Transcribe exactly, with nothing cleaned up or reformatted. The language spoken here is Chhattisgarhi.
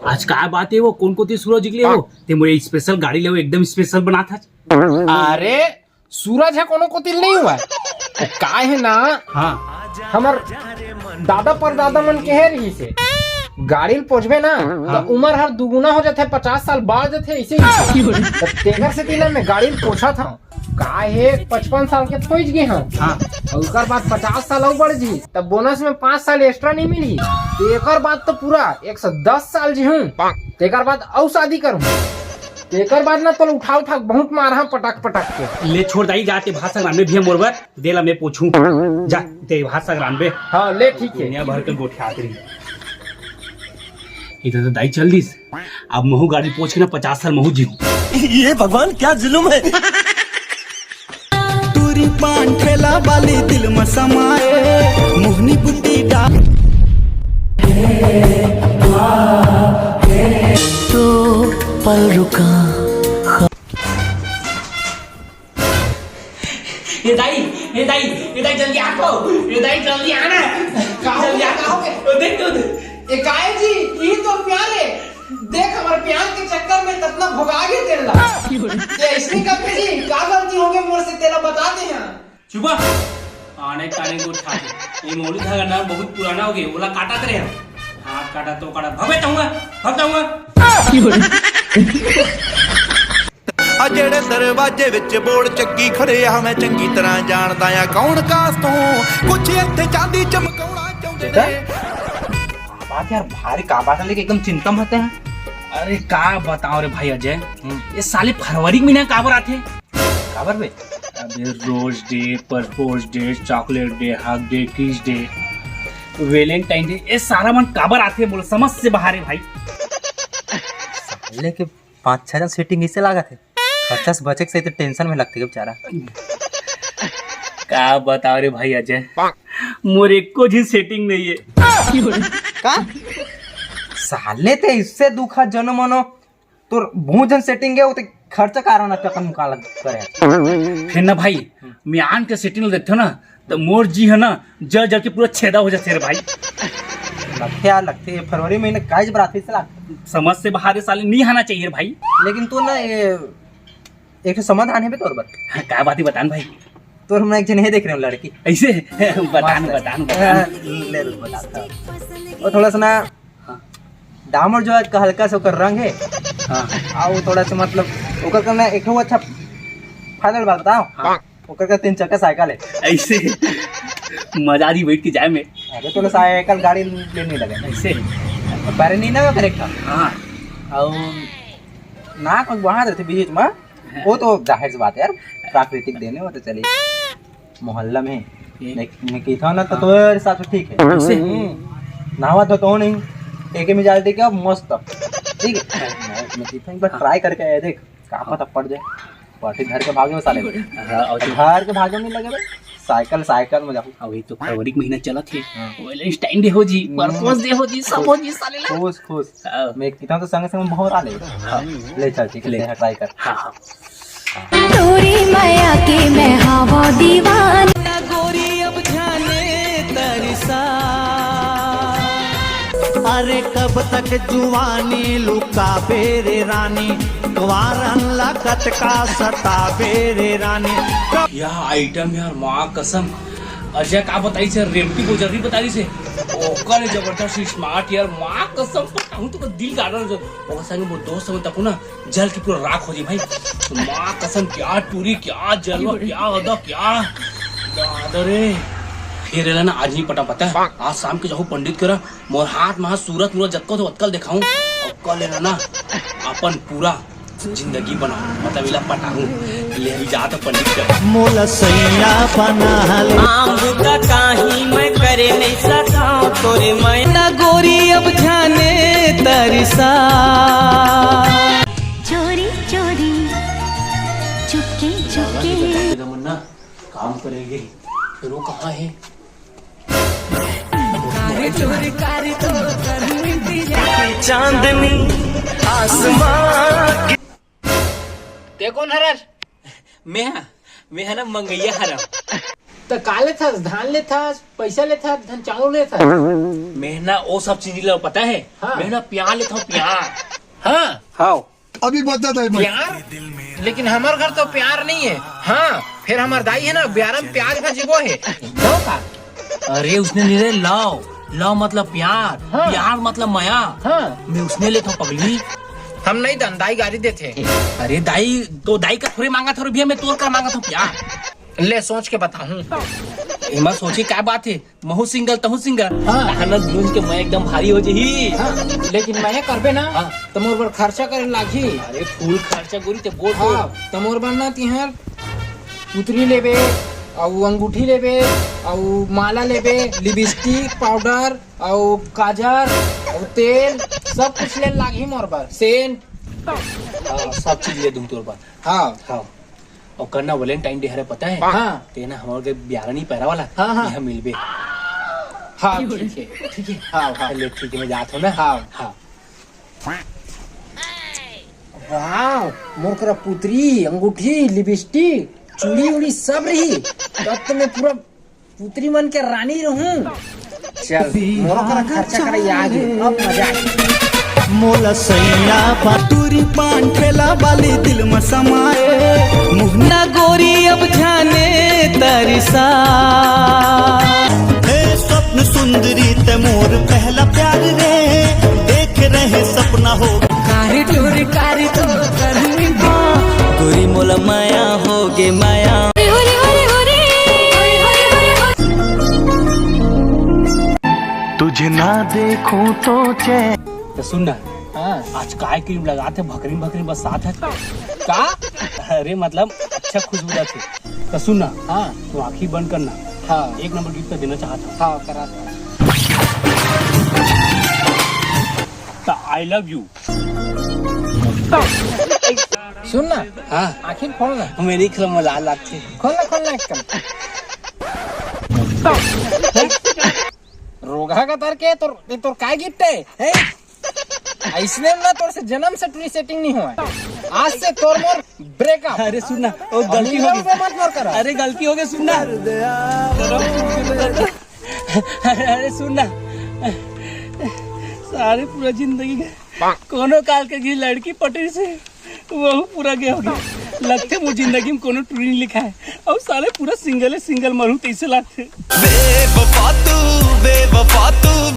आज का बात हे वो, कोन कोती सूरज निकले हो? ते मोर स्पेशल गाड़ी ले वो, एकदम स्पेशल बनात हस। अरे, सूरज ह कोनो कोती नहीं हुआ। का हे ना, हाँ। हमर दादा परदादा मन के हे रहिस हे, गाड़ी ल पोछबे ना, हाँ। त उमर हर दुगुना हो जाथे, पचास साल बाढ़ जाथे, ऐसे ही। त तेकर सेती ना मैं गाड़ी ल पोछत हंव। का हे, पचपन साल के पहुंच गे हंव। हाँ। अउ ओकर बाद पचास साल अउ बढ़ जी, तब बोनस में पाँच साल एक्स्ट्रा नहीं मिलही। त एकर बाद तो पूरा एक सौ दस साल जीहूं। तेकर बाद अउ शादी करहूं। तेकर बाद ना तोला उठा उठा के बहुत मारहा पटक पटक के। ले छोड़ दाई, जा ते भात संग रांधबे भैया मोर बर, दे ला मैं पोछूं। जा ते भात संग रांधबे। हाँ, ले ठीक हे। दुनिया भर के गोठियात रही। इधर तो दाई चल दिस। अब महू गाड़ी पोछ के ना पचास साल महू जीहूं। ये भगवान क्या जुल्म है। टूरी पान ठेला वाली दिल में समाए, मोहनी बुद्धि डाल। तो पल रुका। ए दाई, ए दाई, ए दाई, जल्दी आ तो। ए दाई, जल्दी आ ना। का हो जल्दी गया, आ। का हो गया? ओ, देख तो, देख। ए, काहे जी? यही तो प्यार हे। देख, हमर प्यार के चक्कर में कतना भोगा गे तेल ला। ये ऐसने करके जी, का गलती हो गई मोर से, तेला बता दे यहाँ। चुप। आने काने को उठा दे। ये मौली धागा ना बहुत पुराना हो गया, ओला काटा तेरे यहाँ। हाथ काटा तो काटा, भगे तहुआ, भग तहुआ। ਆ ਜਿਹੜੇ ਦਰਵਾਜ਼ੇ ਵਿੱਚ ਬੋਰਡ ਚੱਕੀ ਖੜੇ ਆ, ਮੈਂ ਚੰਗੀ ਤਰ੍ਹਾਂ ਜਾਣਦਾ ਆ ਕੌਣ ਕਾਸ ਤੋਂ। ਕੁਛ ਇੱਥੇ ਚਾਂਦੀ ਚਮਕਾਉਣਾ ਚਾਹੁੰਦੇ ਨੇ। क्या बात यार, भारी का बात है, लेकिन एकदम चिंता में होते हैं। अरे का बताओ रे भाई अजय, हम्म। ये साले फरवरी महीना काबर आथे? काबर बे? अबे rose day, propose day, chocolate day, hug day, kiss day, Valentine day, ये सारा मन काबर आथे बोल, समझ से बाहर है भाई। साले के पाँच छह जन सेटिंग इसे लागत हे। खर्चा से बचे के सही तो टेंशन में लगथे बेचारा। का बताओ रे भाई अजय, मोर एको झिन सेटिंग नहीं है। का? साले ते इससे दुखा जनो मनो, तोर बहुत झन सेटिंग है, वो ते खर्चा कारण अपन मुकाला करे। फिर ना भाई, मियान के सेटिंग देखथो ना, त मोर जी ह ना, जल जल के पूरा छेदा हो जाथे रे भाई। लगथे यार, लगथे। फरवरी महीना काहेच बरात से लाग। समझ से बाहर ये साले नहीं आना चाहिए रे भाई। लेकिन तू ना, ये एक ठो समाधान हे बे तोर बर। हाँ, का बात हे, बता न भाई। तोर हमन एक झन हे देख रहे हो लड़की। ऐसे? बता न, मस्त। बता न, बता न। हाँ, ले रुक, बताता हूँ। वो थोड़ा सा ना हाँ। डामर जो है, हल्का सा ओकर रंग है। हाँ। आ, वो थोड़ा सा मतलब ओकर करना एक ठो अच्छा फायदा वाला बताओ। हाँ। ओकर का तीन चक्का साइकिल है। ऐसे मजा आ रही बैठ के जाए में। अरे, तो साइकिल गाड़ी लेने लगे। ऐसे? बारे नहीं ना, ओकर एक ठा। हाँ। और नाक में वहाँ रहते बीच में, वो तो जाहिर सी बात है यार, प्राकृतिक देने, वो तो चली। मोहल्ला में ये देख, मैं कहता हूँ ना, तो हाँ। तोर हिसाब से ठीक है। ऐसे? हम्म। नहावा तो, तो नहीं, एक मिजाज देखे अब मस्त। ठीक है? मैं, मैं कहता हूँ, एक बार हाँ। ट्राई करके आया, देख, का पता पड़ जाए। पार्टी घर के भागे में साले। हाँ, और जो घर के भागे में लगे बे। साइकिल, साइकिल में जाओ। अभी तो फरवरी के महीना चलत हे। हाँ। वैलेंटाइन डे हो जी, हम्म। प्रपोज डे हो जी, सब हो जी साले ला। खुश, खुश। हाँ। मैं कितना तो संग संग भौंरा ले। हाँ। ले चल, ठीक है, ले। तेरा ट्राई कर। हाँ, हाँ। तोरी मया के मैं हवा दीवाना। गोरी अब जाने तरसा। अरे कब तक जुवानी लुकाबे रे रानी, कुंवारन ला कतका सताबे रे रानी। कब यह आइटम यार, माँ कसम, अजय का बताई से, रेमटी गोजरी बताई से, ओकर जबरदस्त स्मार्ट यार, माँ कसम, पटाहूँ तो दिल गार्डन जो, ओकर संगे वो दोस्त संगे तको ना, जल के पूरा राख हो जी भाई। माँ कसम, क्या टूरी, क्या जलवा, क्या अदा, क्या दादा रे। फिर एला ना आज नहीं पटा पता है, आज शाम के जाहू पंडित करा, मोर हाथ में सूरत मूरत जतको तो अतकल दिखाऊं, और कल एला ना अपन पूरा जिंदगी बनाऊं, मतलब इला पटाऊं, ले अभी जा तो पंडित करा। मोला सैया बना ले। आम बुता काही मैं करे नहीं सकाओ तोरे मैं। ना गोरी अब जाने तरसा। चोरी चोरी, चुपके चुपके। मुन्ना काम करेंगे, फिर वो कहाँ है? चांदनी आसमां। ते कोन हरस? मैं हा, मैं हा ना मंगैया हरव। त का लेथस? धान लेथस, पैसा लेथस, धन चाउर लेथस? मेंह ना ओ सब चीज ला पता हे? हाँ। मेंह ना प्यार लेथंव, प्यार। हाँ। हाव। अभी बता दे मैं। प्यार? लेकिन हमर घर तो प्यार नहीं है। हाँ, फिर हमर दाई है ना, ब्यारा में प्याज भजिबो है। दो का? अरे उसने नहीं रे, love। Love मतलब प्यार। हाँ। प्यार मतलब मया। हाँ। मैं उसने लेथंव पगली। हम नहीं दन, दाई गारी देथे। अरे दाई, तो दाई का थोड़े मांगत हंव रे भैया, मैं तोर का मांगत हंव प्यार। ले सोच के बताहूँ। एमा सोचे का बात हे, महू single तहू single। हाँ। तहां ना दुल्हन के मया एकदम भारी हो जही। हाँ, लेकिन मया करबे ना, हाँ। त मोर बर खर्चा करे लागही। अरे full खर्चा गोरी ते बोल। हाँ, त मोर बर ना तिहां पुतरी लेबे, अउ अंगूठी लेबे, अउ माला लेबे, lipstick, powder, अउ काजर, अउ तेल, सब कुछ ले लागही मोर बर। सेंट। हाँ, सब चीज ले दूं तोर बर। हाँ। हाँ। अउ कल ना Valentine Day हरे, पता है? हाँ। ते ना हमर के ब्यारा नहीं पैरा वाला, हाँ, हाँ। यहाँ मिलबे। हाँ, ठीक है। ठीक है। हाँ, हाँ। ले, ठीक है, मैं जात हंव ना। हाँ। हाँ। वाह, मोर करा पुतरी, अंगूठी, lipstick, चूड़ी उड़ी सब रही। तब तो मैं पूरा पुतरी मन के रानी रहूं। चल, मोरो करा खर्चा करे आगे, अब मजा आए। मोला सैया बा टूरी पान ठेला वाली दिल में समाए। मुहना गोरी अब जाने तरसा। हे स्वप्न सुंदरी ते मोर पहला प्यार रे, देख रहे सपना हो। कारी टूरी कारी तो करनी बा। गोरी मोला मया होगे मया। तुझे ना देखूं तो चैन। तो सुन ना, हाँ। आज काय क्रीम लगात हे, भकरी भकरी बरसात हे। का? अरे मतलब अच्छा खुशबू देथे। तो सुन ना, हाँ। तो आँखी बंद करना। हाँ। एक नंबर गिफ्ट देना चाहत हंव। हाँ, करा था। तो I love you। सुन ना, हाँ। आँखी खोल ना। मेरी खिला मजा लागथे। खोल ना, खोल ना एकदम। रोगहा कतर के तोर, ये तोर काय गिफ्ट है? हैं? अइसने में ना तोर से जन्म से टूरी सेटिंग नहीं होवय। आज से तोर मोर ब्रेकअप। अरे सुन ना, ओ गलती हो गई। मत मोर करा। अरे गलती हो गई, सुन ना। अरे, अरे सुन ना, सारे पूरा जिंदगी के कोनो काल के घी लड़की पटरी से वहू पूरा गे होगे। लगथे मोर जिंदगी में कोनो टूरी नहीं लिखा है। अउ साले पूरा सिंगल है, सिंगल मरहूं तइसे लगथे। बेवफा तू, बेवफा तू।